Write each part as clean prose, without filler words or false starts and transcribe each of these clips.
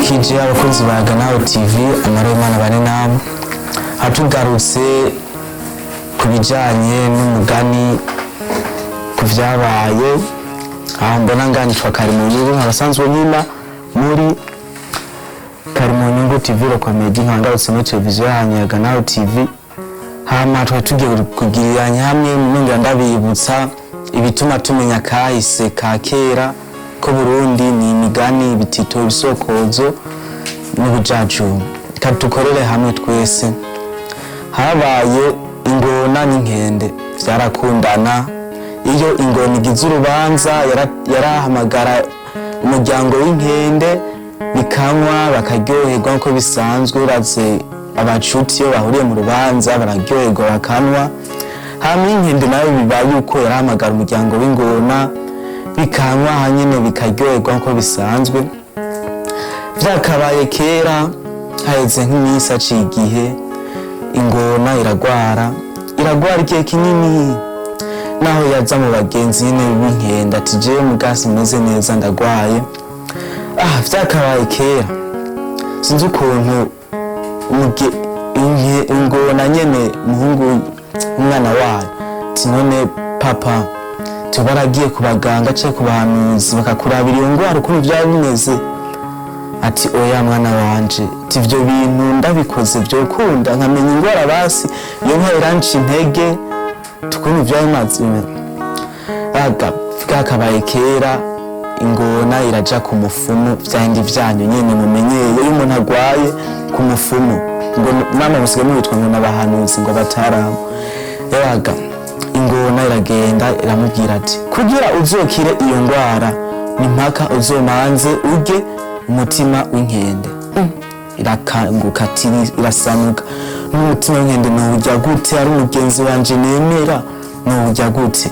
Ndabaramukije abakunzi ba Ganaho TV, amahoro y'Imana bane namwe. Hatugarutse ku bijanye n'umugani ku vyabaye aho mbona nganitwa Karimunyungu, nkabasanzwe nkina muri Karimunyungu TV Comedy, nkangarutse muri televiziyo yanyu ya Ganaho TV. Hama twari tugiye kugiriranya hamwe, nongera ndabibutsa ibituma tumenya kahise ka kera ko Burundi ni imigani, ibitito, ibisokozo n'ubujajuma. Reka dukorere hamwe twese. Habaye ingona n'inkende, vyarakundana. Iyo ingona igize urubanza yarahamagara umuryango w'inkende, bikanywa bakaryoherwa nkuko bisanzwe. Uraze abacuti iyo bahuriye mu rubanza bararyoherwa bakanwa. Hama inkende nayo biba yuko yarahamagara umuryango w'ingona, bikanywa hanyene bikaryoherwa nkuko bisanzwe. Vyakabaye kera, haheze nk'iminsi, haciye igihe, ingona iragwara, iragwara igihe kinini. Naho yaza mu bagenzi nyene b'inkende ati: "Jewe mugasi meze neza, ndagwaye." Ah, vyakabaye kera, sinzi ukuntu ingona nyene umuhungu umwana wayo ati: "None papa, tuba baragiye ku baganga canke ku bahanuzi bakakurabira iyo ngwara ukuntu vyaba bimeze?" Ati: "Oya mwana wanje." Ati: "Ivyo bintu ndabikoze vyokunda nkamenya ingwara, basi iyo nka iranca intege tukuntu vyaba bimaze." Aga bwakabaye kera, ingona iraja ku mufumu, vyandi vyanyu nyene mumenyeye iyo umuntu agwaye ku mufumu, ngo mama musigaye mubitwa ngo n'abahanuzi, ngo bataramu. Yabaga ingona iragenda iramubwira ati: "Kugira uzokire iyo ngwara ni mpaka uzomanze urye umutima w'inkende." Irakanguka ati, irasanuka: "N'umutima w'inkende nowurya gute? Ari umugenzi wanje nemera, nowurya gute?"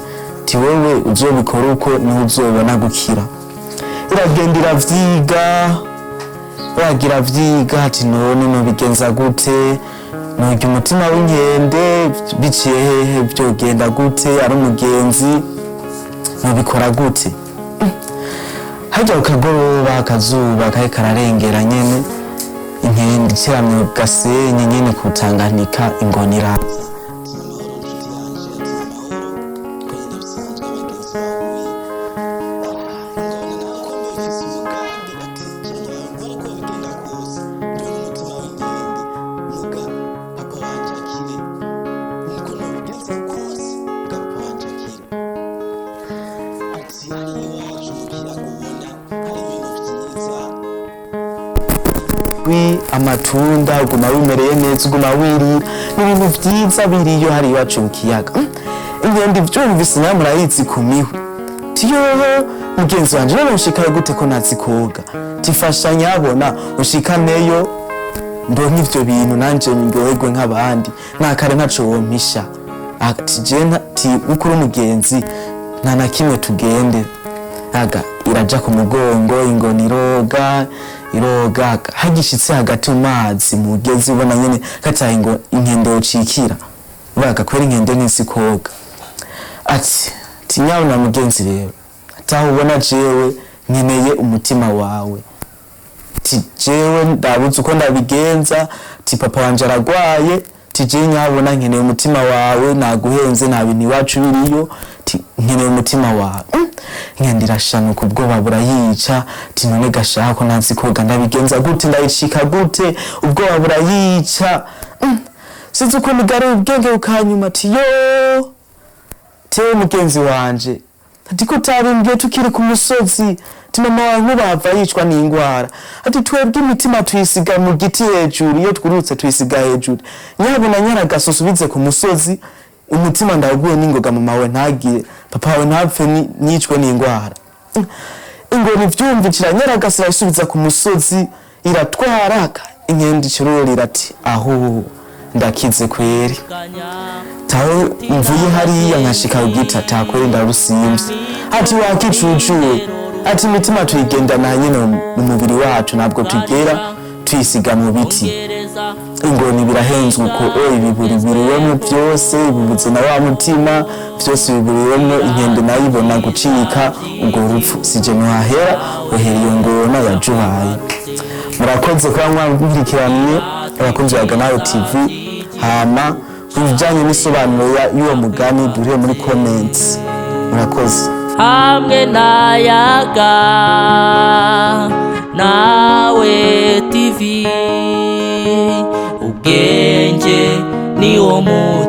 Ti: "Wewe uzobikora uko niho uzobona gukira." Iragenda iravyiga, yagira vyiga ati: "None nobigenza gute? Norya umutima w'inkende biciye hehe? Vyogenda gute? Ari umugenzi, nobikora gute?" Harya ku kagoroba, akazuba kari kararengera nyene, inkende iteramye ku gasenyi nyene ku Tanganyika, ingona iraza. Amatunda uguma wimereye neza, uguma wirira n'ibintu vyiza biriyo hari iwacu mu kiyaga. Inkende ivyumvise nayo murayizi ku mihwi. Tiyoho mugenzi wanje, none nshikayo gute ko ntazi koga? Tifasha nyabona ushikaneyo ndonke ivyo bintu nanje ndyoherwe nk'abandi, nakare ntaco wompisha. Ati: "Je ti ukuri umugenzi, nta na kimwe, tugende." Aga iraja ku mugongo, ingona iroga, iroga, hagishitse hagati mu mazi mugezi ubona nyene kataye ngo inkende yocikira baga, kwera inkende nisi koga. Ati: "Tinyabona mugenzi rero, ataho ubona jewe nkeneye umutima wawe. Ti jewe ndabuze uko ndabigenza, ti papa wanje aragwaye, ti jewe nyabona nkeneye umutima wawe, naguhenze, nta bintu iwacu biriyo, ti nkeneye umutima wawe." Inkende irashanuka, ubwoba burayica. Ti: "None gashaka ko ntazi koga, ndabigenza gute? Ndayicika gute?" Ubwoba burayica. Sinzi ukuntu igaruye ubwenge bukanyuma. Ti: "Yo tewe mugenzi wanje, ati ko utabimbwiye tukiri ku musozi? Ti mama wawe ntubava yicwa n'ingwara. Ati twebwe imitima tuyisiga mu giti hejuru, iyo twurutse tuyisiga hejuru. Nyabona nyaragaso usubize ku musozi umutima, ndawuguye n'ingoga, mama wawe ntagire, papa wawe ntapfe nicwe n'ingwara." Ingona ivyumvikira, nyaragasa irayisubiza ku musozi, iratwara. Inkende ikirurira ati: "Aho ndakize kweri, tawe mvuye hariya nkashika kugita takweri ndarusimvye." Ati: "Wakicucuwe." Ati: "Imitima tuyigendana nyene mu mubiri wacu, ntabwo tugera tuyisiga mu biti." Ingoni birahenzwe uko o ibiburi biriwemo byose, bibuze na wa mutima, byose biburiwemo. Inkende nayo ibona gucika urwo rupfu. Sije ntiwahera uhera iyo ngona yajuhaye. Murakoze kuba mwakurikiranye, abakunzi ba Nawe TV. Hama ku bijyanye n'isobanuro y'uwo mugani, duhure muri comments. Murakoze. Hamwe nayaga nawe TV, ubwenge ni wo muti.